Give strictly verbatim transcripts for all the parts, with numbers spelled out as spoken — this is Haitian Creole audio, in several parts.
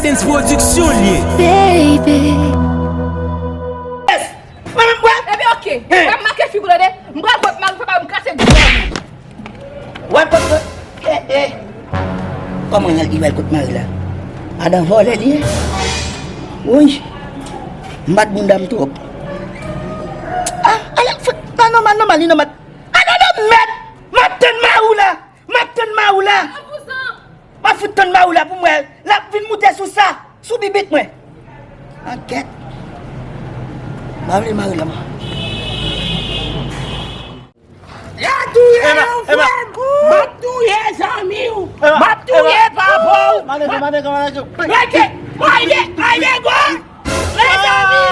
Sense Production li ye. Baby. Mwen menm kwè. Ebyen, oke. Mwen make figi w tande. M pral kot mari, papa, m kase djòl. W al kot mari? Eh, eh. Kòman l al, li pral kot mari la? Madan vòlè li ye. Woy. M bat bounda m twòp. Ah, ala, fout, pa nòmal, nòmal, li nòmal. Ah, non, non, mèt. M ap tann mari w la. M ap tann mari w la. M ap fout tann mari w la pou m wè l ap vin moute sou sa, sou bibit mwen. Ankèt. M pa vle mari la, mwen. Y a touye yon frè m, m ap touye zanmi w, m ap touye papa w. Manege, manege, manege. Rete, Mayne, Mayne, go! Mezanmi!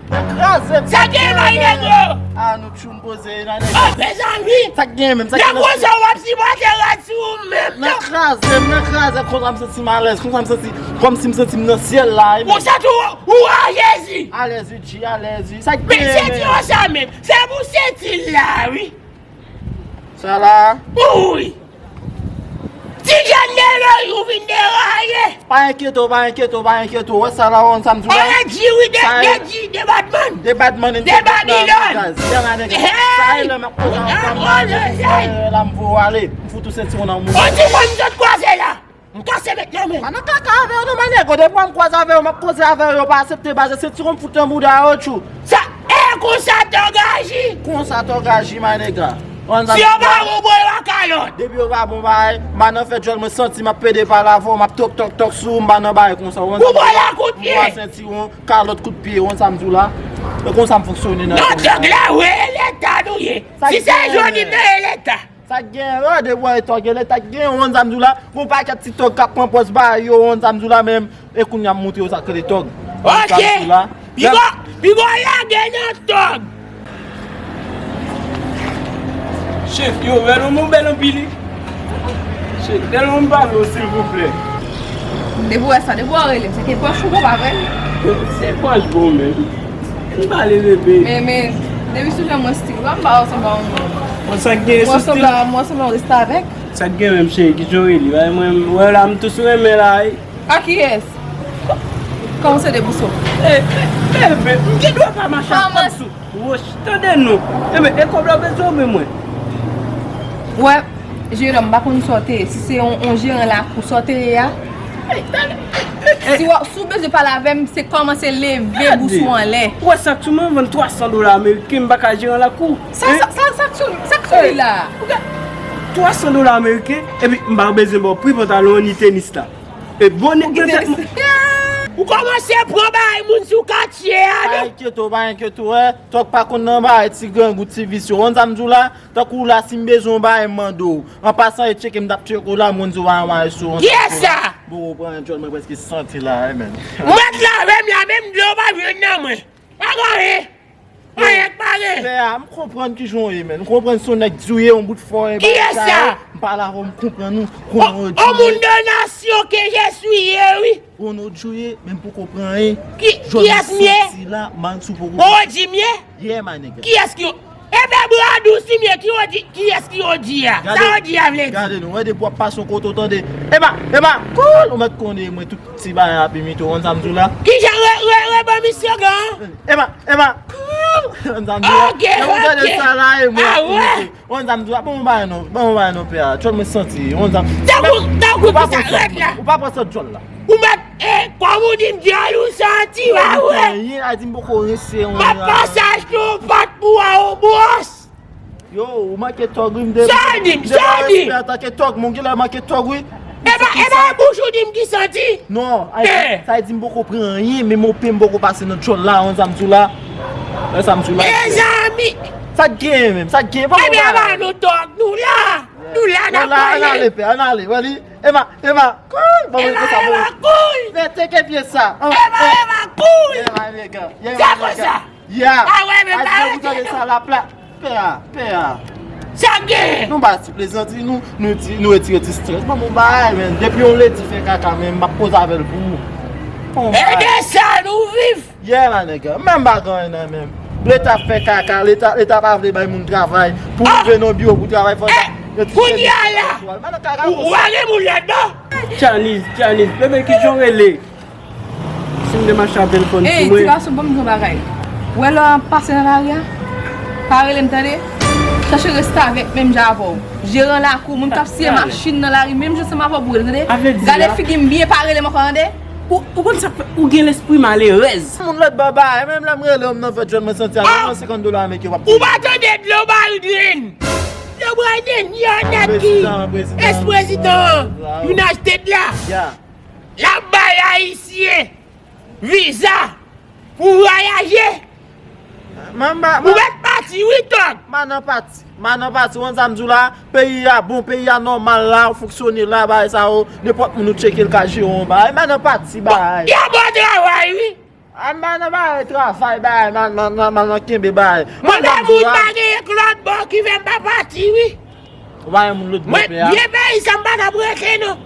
Kraze m. Sa gen, Mayne, go? Ah, nou tchoum poze, nan nèg. Oh, mezanmi! Sa gen menm, sa gen? Nan konsa w ap sipòte rad sou ou menm, nan. Nan kraze m, nan kraze m, konsa m santi m alèz, konsa m santi, kòmsi m santi m nan syèl la, wi. Konsa tou, ou a Jezi. Alèz, wi, G, alèz, wi. Sa gen menm? Men senti w sa menm. Se pou senti l la, wi. Sa la. Wi. Ti jèn de lojou vin deraye. Pa enkyete w, pa enkyete w, pa enkyete w. Wè sa la, w konn sa m di w la? Sa e di wi, de, de di, de badman. De badman, de Babilòn. Sa e lè m ap koze ansanm la, la m voye w ale. M fout ou sentiwon nan mouda. On ti fwa m sot kwaze la. M kase met nan men. Pa nan kaka avè yo non, manègo. Depi m kwaze avè yo, m ap koze avè yo, yo pa aksepte baze. Sentiwon m fout nan mouda yo, tchou. Sa, e konsa tòg aji. Konsa tòg aji, manèga. Si yo pa bon, bon, yo pa kalòt. Depi yo pa bon bagay, m pa nan fè djòl, mwen santi m ap pede pale avè w, m ap tòk, tòk, tòk sou ou, m pa nan bagay konsa. Ou pran la kout pye. M pran sentiwon, kalòt, kout pye, w konn sa m di w la. E konsa m fonksyone nan. Non, tòg la, wi, e leta nou ye. Si se jodi m nan, e leta. Sa k gen, yo de bò e tòg, e leta k gen, w konn sa m di w la. Gon pakèt ti tòg k ap pran pòz ba yo, w konn sa m di w la, menm e kounye a m montre yo sa k rele tòg. W konn sa m di w la. Piga, piga lage nan tòg. Chef, yo, bèl, yon bèl anpil, wi. Chef, tèlman m pale w, silvouplè. Depi w wè sa, depi w rele m, se ke pòch ou bon, pa vre? Se pòch bon, menm. M pale, bebe. Men, men, depi sou jan mwen stil la, m pa sanble a yon moun. Bon, sa k gen sou stil la? Mwen sanble a yon restavèk. Sa k gen menm, cheri, ki jan w rele? Bay mwen, m wè la, m tou sou renmen la, wi. A kiyès? Kòman se de bouso? E, e, bebe, m gen dwa pa mache ak kòb sou woch, tande non. Enben, e kòb la w bezwen oubyen mwen? Wè, jeran, m pa konn sa w te ye. Si se yon, yon jeran lakou sa w te ye a, si w, si w bezwen pale avè m, se kòmanse leve bous ou anlè. Ou wè sa k sou mwen, vann twa san dola ameriken, m pa ka jeran lakou. Sa, sa, sa, sa k sou, sa k sou li la? Twa san dola ameriken, epi m pa bezwen ba w pri pantalon an ni tenis la. E bon nèg nan tèt mwen. Ou kòmanse pran bagay moun sou katye a, non? Pa enkyete w, pa enkyete w, wè. Tòg pa konn nan bagay ti grangou, ti visye. W konn sa m di w la? Tankou w la, si m bezwen yon bagay, m mande w. An pasan, e tcheke m t ap tcheke w la, m konn di w pa yon bagay sou yon. Kiyès sa? Bon, ou pran yon djòl, mwen prèske santi la, wi, menm. Ou mèt lave m la, menm dlo pa jwenn nan mwen. Pa gen anyen. Anyen k pa gen. Pè a, m konprann kijan w ye, menm. M konprann se yon nèg di w ye, yon bout fò, e bagay sa yo. Kiyès sa? M pale avè w, m konprann ou. Konnen w di. On moun de nasyon ke je suis ye, wi. Konnen w di w ye, menm poko pran anyen. Ki, kiyès m ye? Jòl m santi la, man sou poko. Odi m ye? Yeah, my nigga. Kiyès ki, e bè bra dous li m ye, ki odi, kiyès ki odi a? Sa odi a vle di? Gade nou, wè depi w ap pase yon kote w tande. Ema, Ema, cool, ou mèt konnen mwen tout ti bagay ap imite w, w konn sa m di w la? Kijan re, re, re ban misye gan? Ema, Ema, cool, w konn sa m di w la? Ok, ok. Lè w tande sa la, e mwen ap imite. W konn sa m di w la? Ban mwen bagay non, ban mwen bagay non, pè a. Tchòl mwen santi, w konn sa m. Tankou, tankou ki sa, rèd la. Ou pa pran sa djòl la. Ou mèt, e, kòm ou di m djòl ou santi, w a wè. Anyen, a di m poko rense yon. M ap pase achte yon pòt pou w a yon bwòs. Yo, ou manke tòg wi, m de. Sa w di m, sa w di m? Antanke tòg, mwen genlè manke tòg wi. E pa, e pa bouch ou di m ki santi? Non, sa w di m poko pran anyen, menm yon pen m poko pase nan djòl la, w konn sa m di w la? Wè sa m di w la? Mezanmi! Sa k genyen menm? Sa k genyen? Ebyen, ba nou tòg, nou la! Nou la, n ap ale. Ann ale, pè, ann ale, wè li. Ema, Ema, koul! Ban mwen sa, ban mwen. Fè teke pye sa. Ema, Ema, koul! Yeah, my nigga. Yeah, my nigga. Sa konsa? Yeah. A wè, men pa yo tande sa la pla. Pè a, pè a. Sa gen? Nou ba ti plezantri, nou, nou di, nou retire ti strès. Ban mwen bagay, men. Depi yon ledi fè kaka, men m ap koze avè l pou ou. Bon, e de sa nou viv. Yeah, my nigga. Menm bagay nan menm. Leta fè kaka, leta, leta pa vle bay moun travay. Pou rive nan biwo pou travay, fò sa. Kounye a la. Ou, ou pa gen moun ladan? Tchaniz, Tchaniz, bebe, kijan w rele? M te mache ap telefòn sou mwen. Ey, ti gason, ban m di w yon bagay. Ou wè lè w ap pase nan lari a, pa rele m tande. Chache rete avèk menm jan avè w. Jeran lakou, moun k ap siye machin nan lari, menm jan ansanm avè w pou rele tande. Gade figi m byen, pa rele m ankò tande. Ou, ou konn sa k fè ou gen lespri malerèz. Moun lòt bò ba, e menm lè m rele w, m nan fèt jwenn mwen santi a, menm yon senkant dola Ameriken w ap. Ou pa tande dlo Biden. Dlo Biden, yon nèg ki, prezidan, prezidan, ex-prezidan, youn achte la. L ap bay Ayisyen viza pou vwayaje. Ou mèt pati wi, Tòg. M pa nan pati. M pa nan pati. Ou konn sa m di w la? Peyi a bon, peyi a nòmal la, ou fonksyone la, bagay sa yo, nenpòt moun ou tcheke l ka jere yon bagay. M pa nan pati, bagay. Y ap ba w travay wi. A, m pa nan bagay travay, bagay, m pa nan kenbe bagay. Mwen pa moun pa gen lòt bò ki fè m pa pati wi. Ou pa gen moun lòt bò pè a? Mwen byen peyi sa m pa t ap rete non.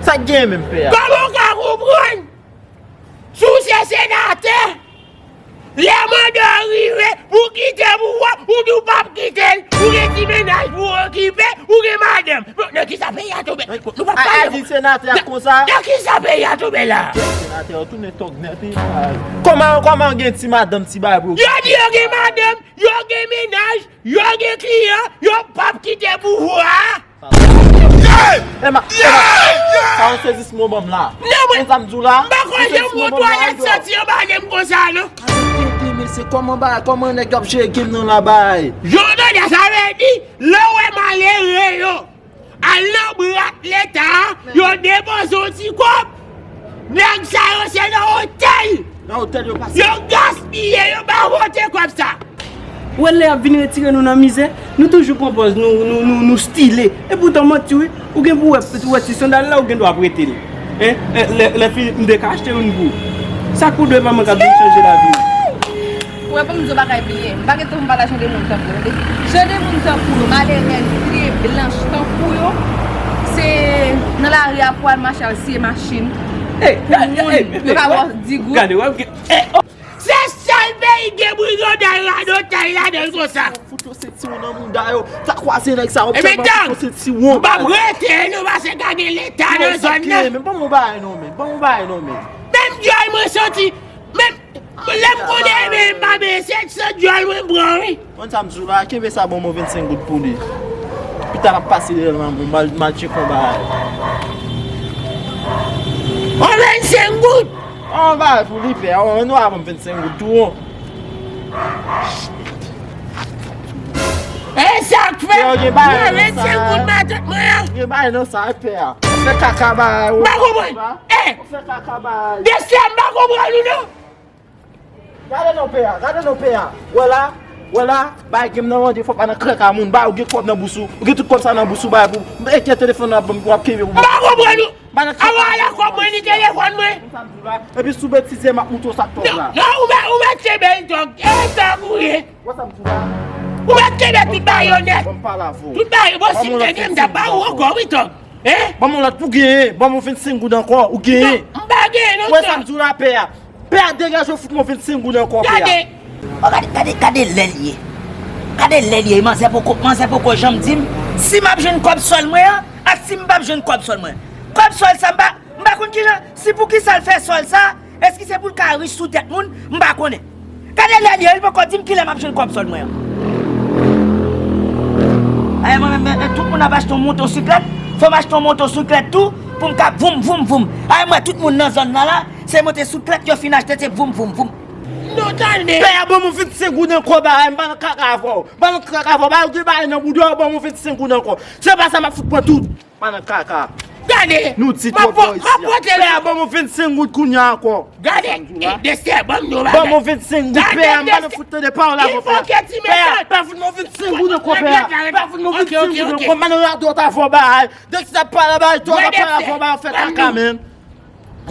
Sa k gen menm pè a? Kòman w ka konprann? Si w se senatè, lè manda w rive, pou w kite pouvwa, ou di w p ap kite l, ou gen ti mennaj pou w okipe, ou gen madanm. Bon, nan kisa peyi a tonbe? Nou p ap pale. Senatè ap konsa? Nan kisa peyi a tonbe la? Senatè yo tounen tòg nèt wi. Kòman, kòman gen ti madanm, ti bagay pou yo? Yo di yo gen madanm, yo gen mennaj, yo gen kliyan, yo p ap kite pouvwa a. Ema, Ema, sa yon sezisman w ban m la. Non, mwen, m pa kwè ke m gon twalèt santi anba men m konsa non. Tete, mesye, kòman bagay, kòman nèg yo ap jere game nan la bagay? Jan w tande sa vle di, lè w wè malere yo al nan brat Leta a, yo depoze yon ti kòb. Nèg sa yo se nan otèl. Nan otèl yo pase. Yo gaspiye, yo pa vote kòb sa. Ou wè lè y ap vin retire nou nan mizè, nou toujou pran pòz nou, nou, nou, nou stile. Epoutan manti wi, ou gen pou wè, wè ti sandal la, ou gen dwa prete l. Hein? Eh, lè, lè fini, m te ka achte youn pou ou. Sa k pou dwe pa mwen k ap vin chanje lavi w? Ou wè, ban m di w bagay byen. M pa gen tan pou m pale ak jan de moun tankou w, tande. Jan de moun tankou yo, malerèz, pye blanch tankou yo, se nan lari a pou al mache al siye machin. Pou moun, yo ka ba w di goud. Gade, wè, gade, eh, oh. Se sèl peyi gen brigandaj radotay ladan l konsa. Fout yon sentiwon nan mouda yo. Sa kwaze nèg sa yo. Ebyen, tande, m p ap rete non, paske ka gen Leta nan zòn nan. Men ban m yon bagay non, men. Ban m yon bagay non, men. Menm djòl mwen santi, menm lè m konnen, men m pa benyen, se, se djòl mwen pran, wi. Konn sa m di w la, kenbe sa, ban m yon vennsenk goud pou li. Pita l ap pase dèyè l, m al, m al tcheke yon bagay. Yon vennsenk goud? Yon bagay pou li, pè. Yon, nou a ban m vennsenk goud tou, yon. E sa k fè? Yo, gen bagay nan sa. Mwen vennsenk goud nan tèt mwen an. Gen bagay nan sa, pè a. Ou fè kaka bagay, ou. M pa konprann. Eh! Ou fè kaka bagay. Destè, m pa konprann ou non. Gade non, pè a, gade non, pè a. Wè la, wè la, bay game nan mande fò pa nan kraka moun, bay ou gen kòb nan bous ou, ou gen tout kòb sa nan bous ou, bay pou, e kè telefòn nan w ap kenbe pou. M pa konprann ou. Bay nan kraka. Awa la kòb mwen ni telefòn mwen. Epi sou betize m ap moutre w sa k tòg la. Non, non, ou mèt, ou mèt kenbe l tòg. E tòg ou ye. Wè sa m di w la. Ou mèt kenbe tout bagay yo nèt. Bon, m pale avè w. Tout bagay, bon, si m te gen, m t ap ba ou ankò, wi, tòg. Hein? Ban m yon lòt pou genyen. Ban m yon vennsenk goud ankò. Ou genyen. Non, m pa genyen non. Wè sa m di w la, pè a. Pè a, degaje w, fout m yon vennsenk goud ankò, pè a. Gade. Oh, gade, gade, gade lè l ye. Gade lè l ye. Manzè poko, manzè poko janm di m si m ap jwenn kòb sòl mwen an ak si m p ap jwenn kòb sòl mwen. Kòb sòl sa m pa, m pa konn kijan, si poukisa l fè sòl sa, èske se pou l ka rich sou tèt moun, m pa konnen. Gade lè l ye, li poko di m kilè m ap jwenn kòb sòl mwen an. Ay, mwen menm, men, men, tout moun ap achte yon motosiklèt, fò m achte yon motosiklèt tou, pou m ka voum, voum, voum. Ay, mwen, tout moun nan zòn nan la, se motosiklèt yo fin achte, se voum, voum, voum. Non, tande. Pè a, ban m yon vennsenk goud ankò, bagay, m pa nan kaka avè w. M pa nan kaka avè w, bagay, ou gen bagay nan bouda w, ban m yon vennsenk goud ankò. Se pa sa m ap fout pran tout. Pa nan kaka. Gade, nou di twòp bò isi a. Pè a, ban m yon vennsenk goud kounye a ankò. Gade, e, Destè, ban m di w yon bagay. Ban m yon vennsenk goud, pè a, m pa nan fout tande pawòl avè w, pè a. Pè a, pa fout m yon vennsenk goud ankò, pè a. Pa fout m yon vennsenk goud ankò, m pa nan radòt avè w, bagay. Dèk sa pale bagay, twòp pale avè w, bagay, fè kaka, menm.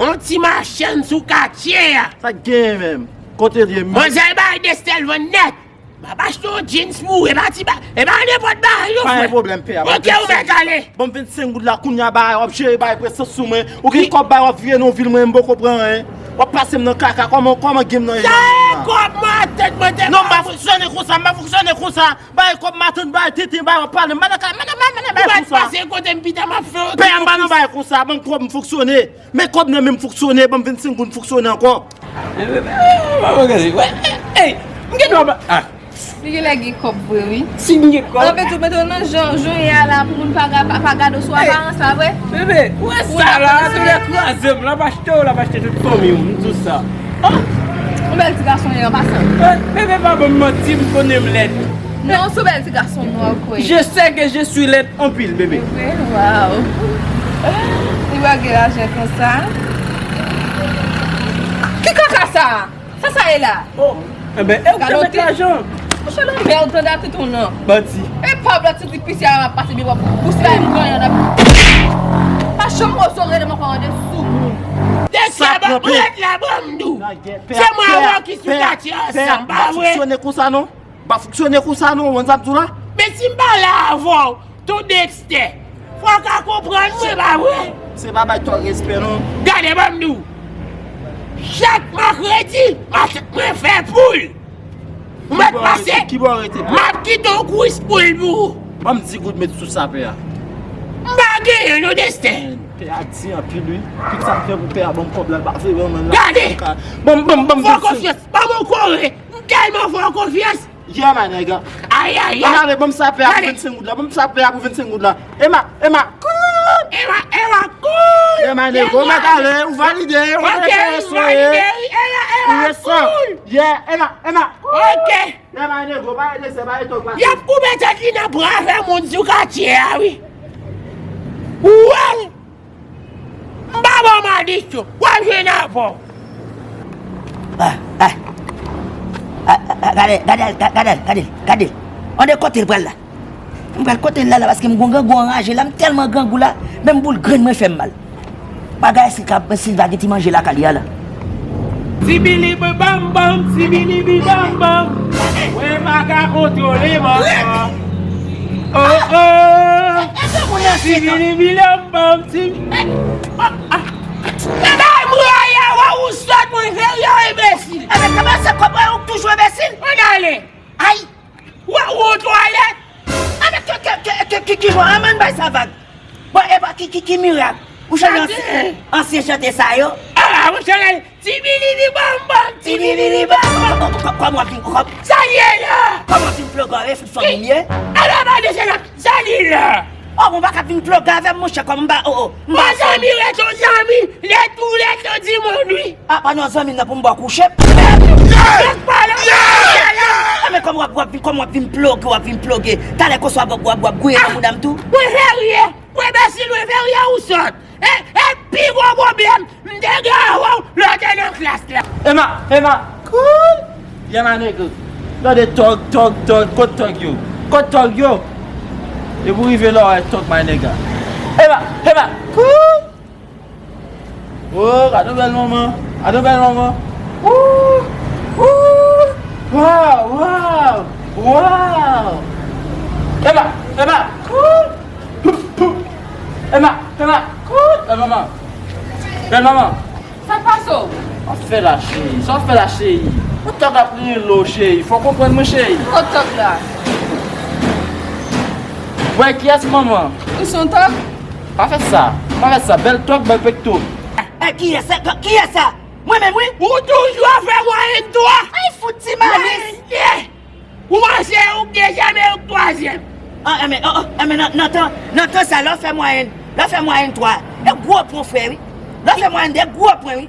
Yon ti machann sou katye a. Sa k genyen menm? Kote l ye menm? Manzè bay Destè l vann nèt. M ap achte yon jeans pou ou, e pa ti ba, e pa nenpòt bagay non, frè. Pa gen pwoblèm, pè a. Ok, ou mèt ale. Ban m vennsenk goud la, kounye a bagay, w ap jere bagay prestans sou mwen. Ou gen kòb bagay, w ap vire nan vil mwen, m poko pran anyen. W ap pase m nan kaka, kòman, kòman game nan ye la menm la? Sa e kòb mwen, tèt mwen te. Non, m pa fonksyone konsa, m pa fonksyone konsa. Bay kòb matant, bay tenten, bay w ap pale. M pa nan ka, m pa nan, m pa nan bay konsa. Ou mèt pase kote m pita, m ap fè yon ti fokis. Pè a, m pa nan bay konsa, ban m kòb m fonksyone. Men kòb nan men m fonksyone, ban m vennsenk goud m fonksyone ankò. Ey, m gen dwa ba. Ah. Li genlè gen kòb vre, wi. Si m gen kòb. Anfen, tou mete w nan jan, jan w ye a la pou moun pa ga-, pa, pa gade w sou aparans la, vre? Bebe, ou wè sa la, se lè kraze m, l ap achte w, l ap achte tout fanmi w, m di w sa. Oh! Yon bèl ti gason w ye an pasan. Eh, bebe, pa ban m manti, m konnen m lèd. Non, se yon bèl ti gason nwa, kwè. Je sais que je suis laid anpil, bebe. Vre? Waw. Li pa gen lajan konsa. Ki kaka sa? Sa sa ye la? Oh, enben, e ou ki te met lajan? Mouche lanmèd, tande a tete w nan. Bandi. E pa blan ti ti pisi a m ap pase byen w ap bous la m ganyan nan. Pa janm oze rele m ankò an de sou moun. Sa kanpe. Rèt la, ban m di w. Se mwen avè w ki sou katye ansanm, pa vre? M pa fonksyone konsa non. M pa fonksyone konsa non, ou konn sa m di w la? Men si m pale avè w, ton Dexter, fò w ka konprann mwen, pa vre? Se pa bay twòp respè non. Gade, ban m di w. Chak mèkredi, m ap mwen fè poul. Ou mèt pase. Ki bò w rete? M ap kite w kwis poul pou ou. Ban m di goud met sou sa, pè a. M pa genyen non, Dexter. Pè a di anpil, wi. Tout sa m fè pou pè a ban m kòb la, l pa vle ban mwen la. Gade! Ban m, ban m, ban m vennsenk. Fè w konfyans. Ban m yon kore. M tèlman fè w konfyans. Yeah, my nigga. Ay, ay, ay. Ann ale, ban m sa pè a pou vennsenk goud la. Ban m sa pè a pou vennsenk goud la. Emma, Emma, cool. Emma, Emma, cool. Yeah, my nigga. Ou mèt ale, ou valide, ou valide, wi. Emma, Emma, cool. Yeah, Emma, Emma, cool. Ok. Yeah, my nigga, pa ede se, pa ede pase. Y ap koupe tèt li nan bra fè moun sou katye a, wi. Ou wè l? M pa ba w madichon. W ap jwenn avè w. Ah, ah. Ah, ah, gade, gade, gade, gade, gade. An de kote l pral la. M pral kote l la, la, paske m gon grangou anraje la, m tèlman grangou la, menm boul grenn mwen fè m mal. Bagay si l ka, si l va gen ti manje lakay li a la. Tibili bam bam, tibili bi bam bam. Mwen pa ka kontwole manman. Oh, oh. Tibili bi bam bam, tibi. Bay m rayi a, wè ou sòt, mwen fè yo enbesil. Enben, kòman se kòb mwen ou toujou enbesil? Ann ale. Ay! Wè ou twalèt? Enben, ki, ki, ki, ki, ki, ki jan? Ann, ann bay sa vag. Bon, epa, ki, ki, ki mirak? Ou chanje ansyen, ansyen chante sa yo? Ah, mwen chanje. Tibili bam bam, tibili bam bam. Kò-, kò-, kòman w ap vin, kòman? Sa l ye la? Kòman w ap vin ploge avè fout fanmi m ye? Ala pa de sena. Sa li la? Oh, bon, pa ka vin ploge avè m, monchè, kòm m pa, oh, oh, m pa zanmi, ret yon zanmi, lè tou lè tou di moun wi. Ah, pa nan zanmi nan pou m ba w kouche. Mèt pale. Ah, men kòm w ap, w ap vin, kòm w ap vin ploge, w ap vin ploge. Talè konswa w ap, w ap, w ap gouye nan mouda m tou. Mwen fè rye, mwen enbesil, mwen fè rye ou sòt. E, e pi gwo pwoblèm, m te gen avè w lè w te nan klas la. Emma, Emma, cool. Yeah, my nigga. Gade tòg, tòg, tòg, kot tòg yo? Kot tòg yo? Depi w rive la, w wè tòg, my nigga. Emma, Emma, cool. Oh, gade yon bèl manman. Gade yon bèl manman. Ooh, ooh. Wow, wow, wow. Emma, Emma, cool. Emma, Emma, cool. Bèl manman. Bèl manman. Sa k pase w? Sa w fè la, cheri? Sa w fè la, cheri? Yon tòg ap rele w, cheri. Fò w konprann mwen, cheri. Kot tòg la? Wè, kiyès manman? Ou se yon tòg? Pa fè sa. Pa fè sa. Bèl tòg, bèl pekto. Eh, kiyès sa? Kiyès sa? Mwen menm, wi. Ou toujou ap fè mwayèn twa. Ay, fout ti malis. Mwayèn de. Ou panse ou k dezyèm e ou k twazyèm. Ah, enben, oh, oh, enben, nan, nan tan, nan tan sa, lè w fè mwayèn, lè w fè mwayèn twa, e gwo pwen, frè, wi. Lè w fè mwayèn de, gwo pwen, wi.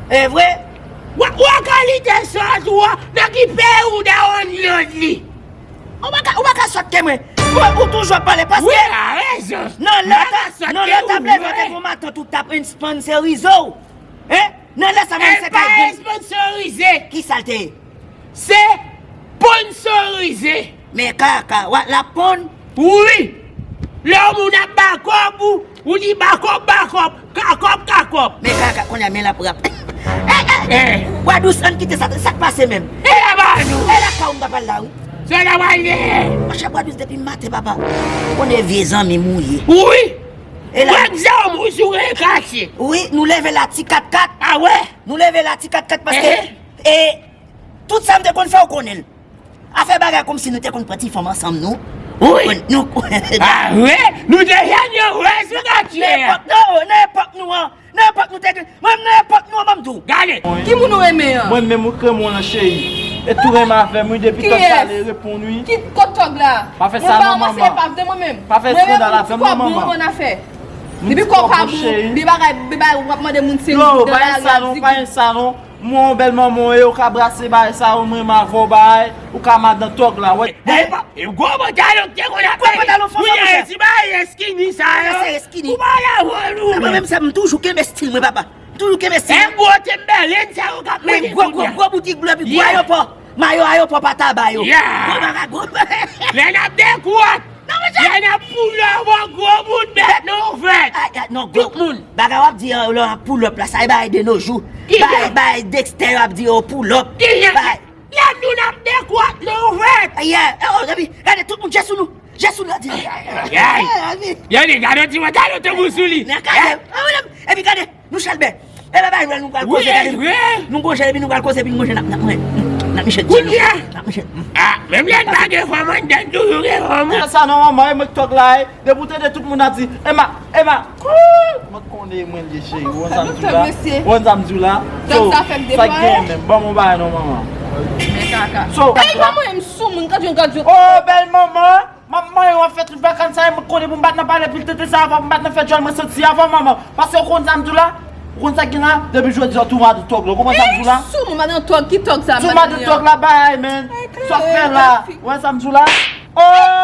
E vre? Wè, wè kalite sòs ou an, nan ki peyi ou dawonn jodi? Ou pa ka, ou pa ka sòt ke mwen. Ou, ou toujou ap pale paske. Wi, a rezon. Nan lè ta, nan lè ta pleve te gon matant ou t ap sponsorize w. Hein? Nan lè sa mwen se kay vin. E pa sponsorize. Ki sa l te ye? Se ponsorize. Men kaka, w ap la ponn? Wi. Lè yon moun ap ba kòb ou, ou di ba kòb, ba kòb, ka kòb, ka kòb. Men kaka, kounye a, men l ap rap. Eh, eh, eh. Bwa dous, ann kite sa, sa k pase menm? E la ba. E lakay ou m ta pral la, wi. Se la w ale. Monchè, Bradouze depi maten, papa. Ou konnen vye zanmi m ou ye. Wi. E la. Wè egzanp ou sou rekache. Wi, nou leve la ti kat kat. A wè. Nou leve la ti kat kat paske, e, tout sa m te konn fè, ou konnen l. Afè bagay kòmsi nou te konn pran ti fanm ansanm nou. Wi. Nou, a wè. Nou te jèn yo wè sou katye a. Nan epòk nou, nan epòk nou an. Nan epòk nou te gen, mwen nan epòk nou an, ban m di w. Gade. Ki moun ou renmen an? Mwen menm ou k renmen w lan, cheri. E tou renmen avè m, wi, depi tòg pale reponn, wi. Ki kot tòg la? Pa fè sa non, manman. Pa fè eskandal avè m non, manman. Depi kò pa bon, depi bagay, depi bagay w ap mande moun se yon bagay. Non, pa gen sa non, pa gen sa non. Mwen yon bèl manman w ye, ou ka brase bagay sa yo, mwen m avè w bagay, ou ka madan tòg la, wè. E gwo pantalon k te konn ap mete. Gwo pantalon fò sa, monchè. Ti bagay eskini sa yo. Se eskini. Ou pa la wòl ou. Mwen menm sa, m toujou kenbe stil mwen, papa. M toujou kenbe stil mwen. E gwo Timberland sa yo k ap mete. Gwo, gwo, gwo boutik bleu, pi gwo ayopò. Mayo ayopò pa taba yo. Gwo bagay, gwo. Lè n ap dekwat. Lè n ap pull up, gwo bout bèt nou fèt. Tout moun. Bagay w ap di an, lè w ap pull up la, sa e bagay de nos jours. Bagay, bagay Dexter yo ap di yo pull up. Lè nou n ap dekwat nou fèt. Yeah. Oh, epi, gade tout moun, je sou nou. Je sou nou, di. Gade, gade ti mwen, gade w te gou sou li. Epi gade. Nou chalbè. E pa bay jwèl nou pral koze, gade nou. Nou gonjan epi nou pral koze epi nou gonjan n ap, n ap, n ap miche. Kounye a. N ap miche. A, menm lè n pa gen fanm anndan, n toujou gen fanm. Sa non, manman, e mwen k tòg la, e. Depi w tande tout moun ap di, Emma, Emma. Mwen konnen mwen l ye, cheri. Ou konn sa m di w la? Ou konn sa m di w la? So, sa k gen menm? Ban m yon bagay non, manman. Men kaka. So, ey, manman, m sou moun, gad yon, gad yon. Oh, bèl manman. M ap manyen w ap fè tout vakann sa yo, mwen konnen pou m bat nan pale pil tete sa avè w, pou m bat nan fè djòl mwen santi avè w, manman. Paske w konn sa m di w la? Ou konn sa k gen la? Depi jodi a, tou madan tòg la, ou konprann sa m di w la? Sou nou, madan tòg, ki tòg sa, madan tòg la, bay, men. Sa w fè la? Ou wè sa m di w la? Oh!